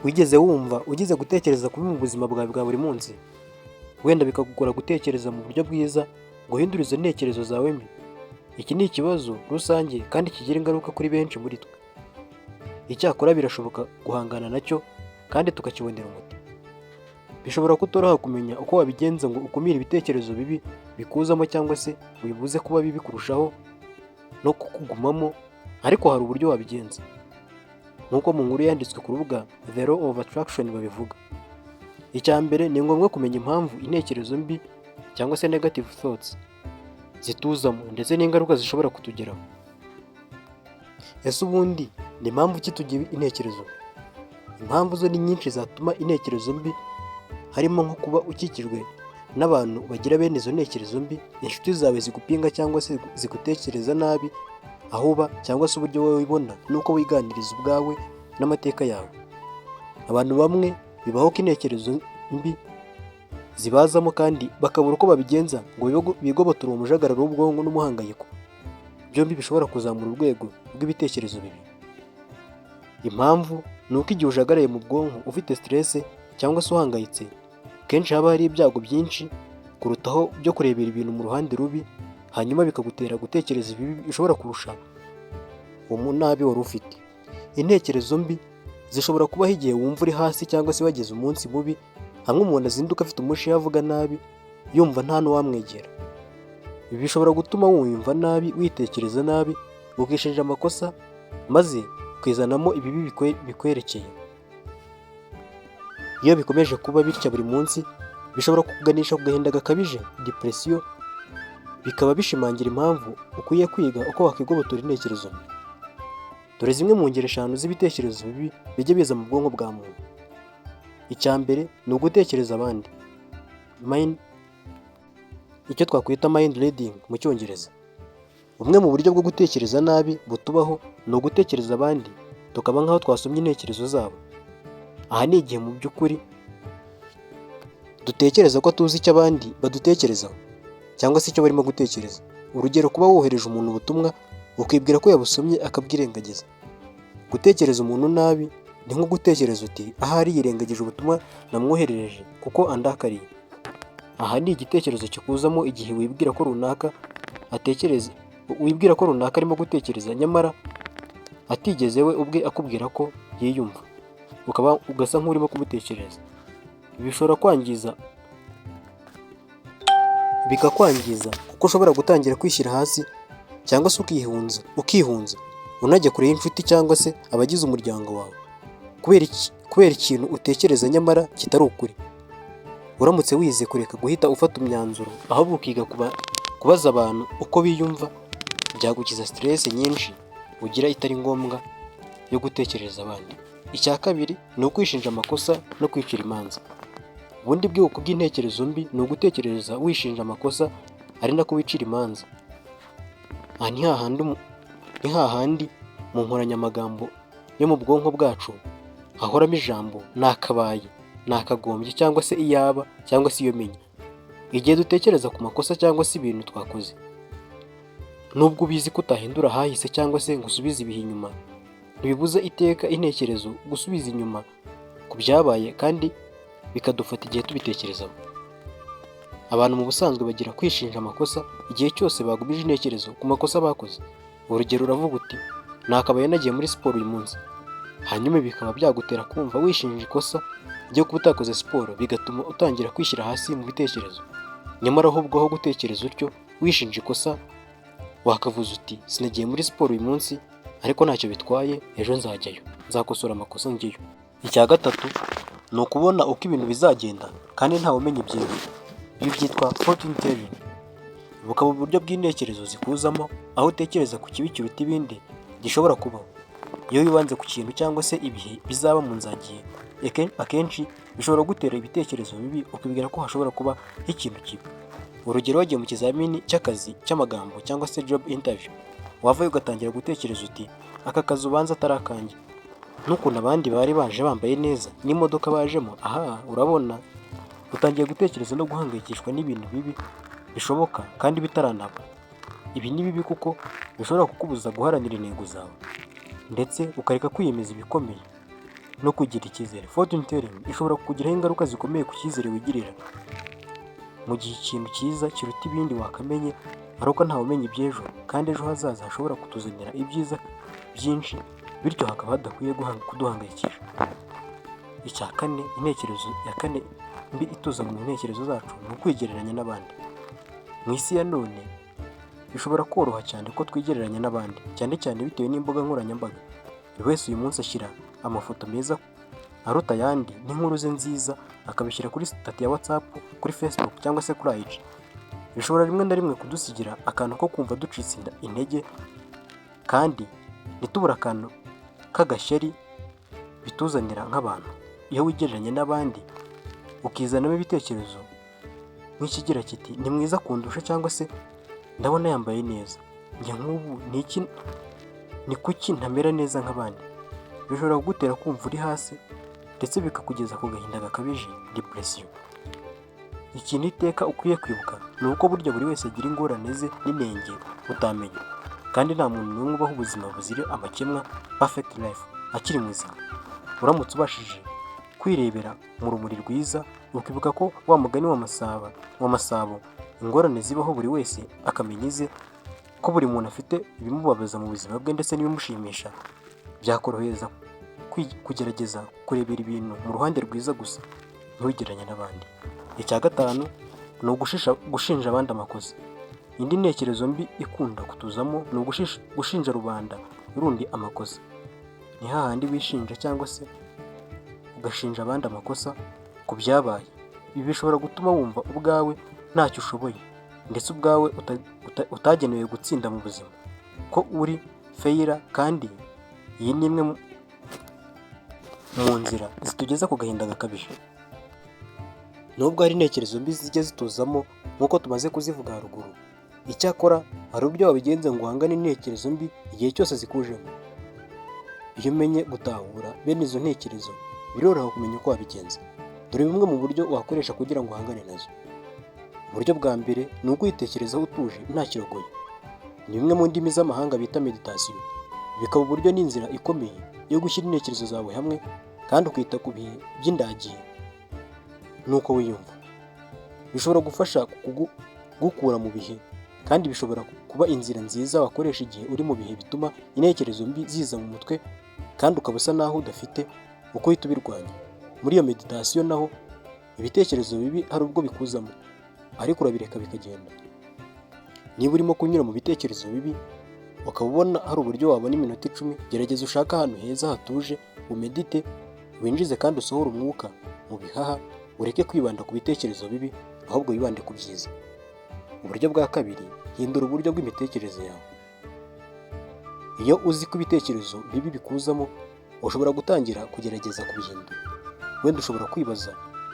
Wigeze wumva ugize gutekereza kubi mu buzima bwawe bwa buri munsi, wenda bikakugora gutekereza mu buryo bwiza ngo uhindure izo ntekerezo zawe mbi? Iki ni ikibazo rusange kandi kigira ingaruka kuri benshi muri twe. Icyakora birashoboka guhangana nacyo kandi tukakibonera umuti. Bishobora kutoroha kumenya uko wabigenza ngo ukumire ibitekerezo bibi bikuzamo cyangwa se ubibuze kuba bibi kurushaho no kukugumamo, ariko hari uburyo wabigenza. Nk'uko mu nkuru yanditswe ku rubuga The Law of Attraction babivuga. Icya mbere, ni ngombwa kumenya impamvu intekerezo mbi cyangwa se negative thoughts zituzamo ndetse n'ingaruka zishobora kutugeraho. Ese ubundi ni impamvu ki tugira intekerezo mbi? Impamvu zo ni nyinshi zatuma intekerezo mbi, harimo nko kuba ukikijwe n'abantu bagira bene izo ntekerezo mbi, inshuti zawe zigupinga cyangwa se zigutekereza nabi aho uba, cyangwa se uburyo wowe wibona n'uko wiganiriza ubwawe n'amateka yawe. Abantu bamwe bibaho ko intekerezo mbi zibazamo kandi bakabura uko babigenza ngo bigobotore uwo mujagararo w'ubwonko n'umuhangayiko, byombi bishobora kuzamura urwego rw'ibitekerezo bibi. Impamvu ni uko igihe ujagaraye mu bwonko, ufite stress cyangwa se uhangayitse, kenshi haba hari ibyago byinshi kurutaho byo kurebera ibintu mu ruhande rubi, hanyuma bikagutera gutekereza ibibi bishobora kurusha uwo nabi wari ufite. Intekerezo mbi zishobora kubaho igihe wumva uri hasi cyangwa se wagize umunsi mubi, hamwe umuntu azinduka afite umushiha, avuga nabi, yumva nta n'uwamwegera. Ibi bishobora gutuma wiyumva nabi, witekereza nabi, ukishinja amakosa, maze ukizanamo ibibi bikwerekeye. Iyo bikomeje kuba bitya buri munsi, bishobora kukuganisha ku gahinda gakabije, depression, bikaba bishimangira impamvu ukwiye kwiga uko wakwigobotora intekerezo mbi. Dore zimwe mu ngero eshanu z'ibitekerezo bibi bijya biza mu bwonko bwa muntu. Icya mbere ni ugutekereza abandi. Mind, icyo twakwita mind reading mu Cyongereza. Bumwe mu buryo bwo gutekereza nabi butubaho ni ugutekereza abandi, tukaba nk'aho twasomye intekerezo zabo. Aha ni igihe mu by'ukuri dutekereza ko tuzi icyo abandi badutekerezaho cyangwa se icyo barimo gutekereza. Urugero, kuba wohereje umuntu ubutumwa ukibwira ko yabusomye akabwirengagiza. Gutekereza umuntu nabi ni nko gutekereza uti: "Ahari yirengagije ubutumwa namwoherereje kuko andakariye." Aha ni igitekerezo kikuzamo igihe wibwira ko runaka atekereza, wibwira ko runaka arimo gutekereza nyamara atigeze we ubwe akubwira ko yiyumva, ukaba ugasa nk'urimo kumutekereza. Ibi bishobora kwangiza, bikakwangiza kuko ushobora gutangira kwishyira hasi cyangwa se ukihunza unajya kure y'inshuti cyangwa se abagize umuryango wawe kubera iki? Kubera ikintu utekereza nyamara kitari ukuri. Uramutse wize kureka guhita ufata umwanzuro, ahubwo ukiga kubaza abantu uko biyumva, byagukiza stress nyinshi ugira itari ngombwa yo gutekereza abandi. Icya kabiri ni ukwishinja amakosa no kwicira imanza. Ubundi bwoko bw'intekerezo mbi ni ugutekereza wishinja amakosa ari nako wicira imanza. Aha ni hahandi mu nkoranyamagambo yo mu bwonko bwacu hahoramo ijambo "nakabaye", "nakagombye" cyangwa se "iyaba" cyangwa se "iyo menya". Igihe dutekereza ku makosa cyangwa se ibintu twakoze, nubwo ubizi ko utahindura ahahise cyangwa se ngo usubize ibihe inyuma, ntibibuza iteka intekerezo gusubiza inyuma ku byabaye kandi bikadufata igihe tubitekerezaho. Abantu mu busanzwe bagira kwishinja amakosa igihe cyose bagumije intekerezo ku makosa bakoze. Urugero, uravuga uti: "Nakabaye nagiye muri siporo uyu munsi", hanyuma bikaba byagutera kumva wishinja ikosa ryo kuba utakoze siporo, bigatuma utangira kwishyira hasi mu bitekerezo. Nyamara ahubwo aho gutekereza utyo wishinja ikosa, wakavuze uti: "Sinagiye muri siporo uyu munsi, ariko ntacyo bitwaye, ejo nzajyayo, nzakosora amakosa njyeyo." Icya gatatu ni ukubona uko ibintu bizagenda kandi ntawe umenya iby'ejo. Ibi byitwa fortune telling. Bukaba uburyo bw'intekerezo zikuzamo aho utekereza ku kibi kiruta ibindi gishobora kubaho. Iyo wibanze ku kintu cyangwa se ibihe bizaba mu nzagihe, akenshi bishobora kugutera ibitekerezo bibi, ukibwira ko hashobora kuba ikintu kibi. Urugero, wagiye mu kizamini cy'akazi cy'amagambo cyangwa se job interview, wavayo ugatangira gutekereza uti: "Aka kazi ubanza atari akanjye, n'ukuntu abandi bari baje bambaye neza n'imodoka bajemo." Aha urabona utangiye gutekereza no guhangayikishwa n'ibintu bibi bishoboka kandi bitaranaba. Ibi ni bibi kuko bishobora kukubuza guharanira intego zawe ndetse ukareka kwiyemeza ibikomeye. No kugira icyizere. Fortune telling ishobora kukugiraho ingaruka zikomeye ku cyizere wigirira. Mu gihe ikintu cyiza kiruta ibindi wakamenye ari uko ntawe umenya iby'ejo, kandi ejo hazaza hashobora kutuzanira ibyiza byinshi, bityo hakaba hadakwiye kuduhangayikisha. Icya kane, intekerezo ya kane mbi ituza mu ntekerezo zacu ni ukwigereranya n'abandi. Mu isi ya none bishobora koroha cyane ko twigereranya n'abandi, cyane cyane bitewe n'imbuga nkoranyambaga. Buri wese uyu munsi ashyira amafoto meza aruta ayandi n'inkuru ze nziza, akabishyira kuri status ya WhatsApp, kuri Facebook cyangwa se kuri IG. Bishobora rimwe na rimwe kudusigira akantu ko kumva ducitse intege, kandi ntitubure akantu k'agashyari bituzanira nk'abantu. Iyo wigereranya n'abandi ukizanamo ibitekerezo nk'ikigira kiti: "Ni mwiza kundusha", cyangwa se "Ndabona yambaye neza, njye nk'ubu ni iki, ni kuki ntamera neza nk'abandi?", bishobora kugutera kumva uri hasi, ndetse bikakugeza ku gahinda gakabije, depression. Ikintu iteka ukwiye kwibuka ni uko burya buri wese agira ingorane ze n'inenge utamenya, kandi nta muntu n'umwe ubaho ubuzima buzira amakemwa, perfect life, akiri muzima. Uramutse ubashije kwirebera mu rumuri rwiza, ukibuka ko wa mugani wa Masabo, ingorane zibaho buri wese akamenya ize, ko buri muntu afite ibimubabaza mu buzima bwe ndetse n'ibimushimisha, byakorohereza kugerageza kurebera ibintu mu ruhande rwiza gusa, ntiwigereranye n'abandi. Icya gatanu ni gushinja abandi amakosa. Indi ntekerezo mbi ikunda kutuzamo ni gushinja rubanda rundi amakosa. Ni hahandi wishinja cyangwa se ugashinja abandi amakosa ku byabaye. Ibi bishobora gutuma wumva ubwawe ntacyo ushoboye, ndetse ubwawe utagenewe gutsinda mu buzima, ko uri failure, kandi iyi ni imwe mu nzira zitugeza ku gahinda gakabije. Nubwo hari intekerezo mbi zijya zituzamo nk'uko tumaze kuzivuga haruguru, icyakora hari uburyo wabigenza ngo uhangane n'intekerezo mbi igihe cyose zikujemo. Iyo umenye gutahura bene izo ntekerezo, biroroha kumenya uko wabigenza. Dore bumwe mu buryo wakoresha kugira ngo uhangane nazo. Uburyo bwa mbere ni ukwitekerezaho utuje nta kirogoya. Ni bimwe mu ndimi z'amahanga bita meditation, bikaba uburyo n'inzira ikomeye yo gushyira intekerezo zawe hamwe kandi ukita ku bihe by'indagihe n'uko wiyumva. Bishobora gufasha kugukura mu bihe, kandi bishobora kuba inzira nziza wakoresha igihe uri mu bihe bituma intekerezo mbi ziza mu mutwe kandi ukaba usa naho udafite uko uhita ubirwanya. Muri iyo meditation naho ibitekerezo bibi hari ubwo bikuzamo, ariko urabireka bikagenda. Niba urimo kunyura mu bitekerezo bibi ukaba ubona hari uburyo wabona iminota 10, gerageza ushake ahantu heza hatuje, umedite, winjize kandi usohore umwuka mu bihaha, ureke kwibanda ku bitekerezo bibi ahubwo wibande ku byiza. Uburyo bwa kabiri: hindura uburyo bw'imitekerereze yawe. Iyo uzi ko ibitekerezo bibi bikuzamo, ushobora gutangira kugerageza kubihindura. Wenda ushobora kwibaza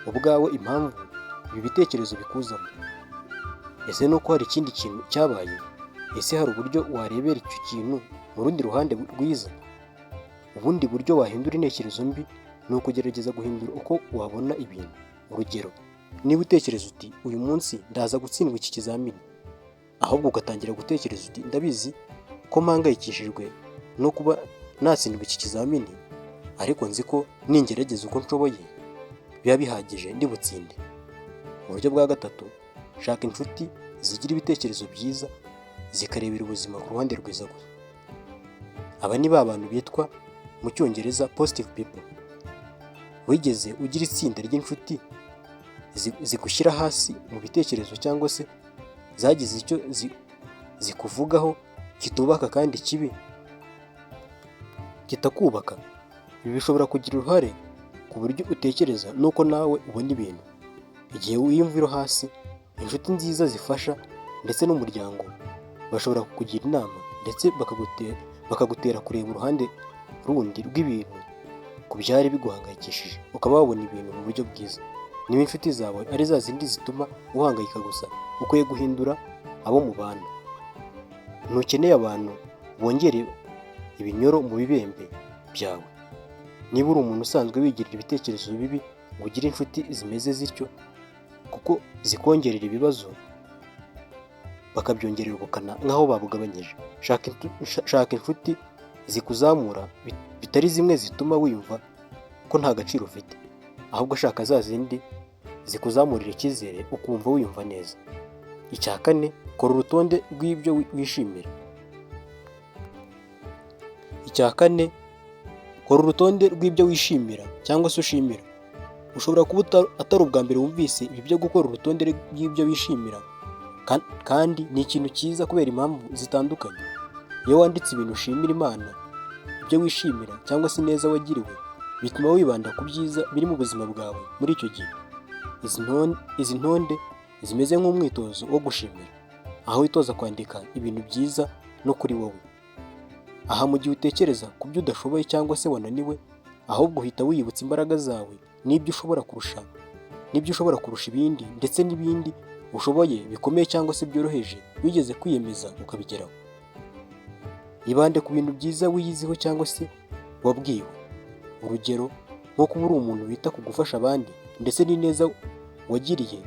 ubwawe impamvu ibi bitekerezo bikuzamo. Ese ni uko hari ikindi kintu cyabaye? Ese hari uburyo warebera icyo kintu mu rundi ruhande rwiza? Ubundi buryo wahindura intekerezo mbi ni ukugerageza guhindura uko wabona ibintu. Urugero, niba utekereza uti: "Uyu munsi ndaza gutsindwa iki kizamini", ahubwo ugatangira gutekereza uti: "Ndabizi ko mpangayikishijwe no kuba natsindwa iki kizamini, ariko nzi ko ningerageza uko nshoboye biba bihagije ndi butsinde." Uburyo bwa gatatu: shaka inshuti zigira ibitekerezo byiza, zikarebera ubuzima ku ruhande rwiza gusa. Aba ni ba bantu bitwa mu Cyongereza positive people. Wigeze ugira itsinda ry'inshuti zigushyira hasi mu bitekerezo, cyangwa se zagize icyo zikuvugaho kitubaka kandi kibi kitakubaka? Ibi bishobora kugira uruhare ku buryo utekereza n'uko nawe ubona ibintu. Igihe wiyumva uri hasi, inshuti nziza zifasha ndetse n'umuryango bashobora kukugira inama, ndetse bakagutera kureba uruhande rundi rw'ibintu ku byari biguhangayikishije, ukaba wabona ibintu mu buryo bwiza. Niba inshuti zawe ari za zindi zituma uhangayika gusa, ukwiye guhindura abo mubana. Ntukeneye abantu bongera ibinyoro mu bibembe byawe. Niba uri umuntu usanzwe wigirira ibitekerezo bibi, ngo ugire inshuti zimeze zityo, kuko zikongerera ibibazo, bakabyongerera ubukana nk'aho babugabanyije. Shaka inshuti zikuzamura, bitari zimwe zituma wiyumva ko nta gaciro ufite, ahubwo shaka za zindi zikuzamurira icyizere, ukumva wiyumva neza. Icya kane, kora urutonde rw'ibyo wishimira. Icya kane, kora urutonde rw'ibyo wishimira cyangwa se ushimira. Ushobora kuba atari ubwa mbere wumvise ibi byo gukora urutonde rw'ibyo wishimira, kandi ni ikintu cyiza kubera impamvu zitandukanye. Iyo wanditse ibintu ushimira Imana, ibyo wishimira cyangwa se ineza wagiriwe, bituma wibanda ku byiza biri mu buzima bwawe muri icyo gihe. Izi ntonde zimeze nk'umwitozo wo gushimira, aho witoza kwandika ibintu byiza no kuri wowe. Aha, mu gihe utekereza ku byo udashoboye cyangwa se wananiwe, ahubwo uhita wiyibutsa imbaraga zawe n'ibyo ushobora kurusha ibindi, ndetse n'ibindi ushoboye bikomeye cyangwa se byoroheje wigeze kwiyemeza ukabigeraho. Ibande ku bintu byiza wiyiziho cyangwa se wabwiwe. Urugero, nko kuba uri umuntu wita ku gufasha abandi, ndetse n'ineza wagiriye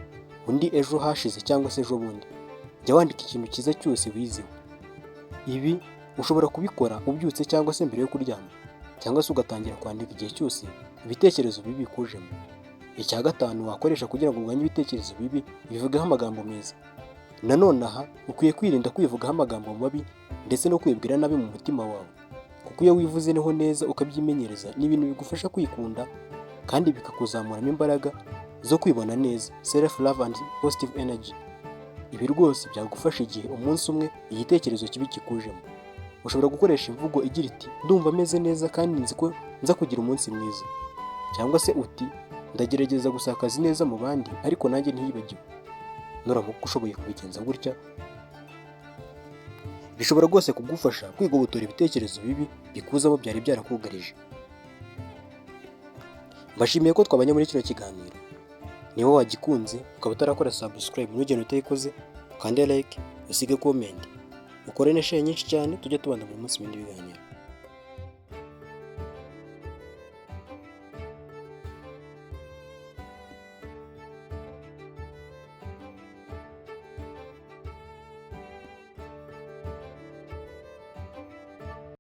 undi ejo hashize cyangwa se ejo bundi. Jya wandika ikintu cyiza cyose wizeho. Ibi ushobora kubikora ubyutse cyangwa se mbere yo kuryama, cyangwa se ugatangira kwandika igihe cyose ibitekerezo bibi bikujemo. Icya gatanu wakoresha kugira ngo urwanye ibitekerezo bibi, bivugeho amagambo meza. Nanone aha ukwiye kwirinda kwivugaho amagambo mabi ndetse no kwibwira nabi mu mutima wawe, kuko iyo wivuzeho neza ukabyimenyereza, ni ibintu bigufasha kwikunda kandi bikakuzamuramo imbaraga zo kwibona neza, self love and positive energy. Ibi rwose byagufasha igihe umunsi umwe igitekerezo kibi kikujemo. Ushobora gukoresha imvugo igira iti: "Ndumva meze neza kandi nzi ko nza kugira umunsi mwiza", cyangwa se uti: "Ndagerageza gusakaza ineza mu bandi, ariko nanjye ntiyibagiwe." Nuramuka ushoboye kubigenza gutya, bishobora rwose kugufasha kwigobotora ibitekerezo bibi bikuzamo byari byarakugarije. Mbashimiye ko twabanye muri kino kiganiro. Niba wagikunze ukaba utarakora subscribe, ntugende utayikoze. Ukande like, usige comment, ukore na share nyinshi cyane, tujye tubana buri munsi mu bindi biganiro.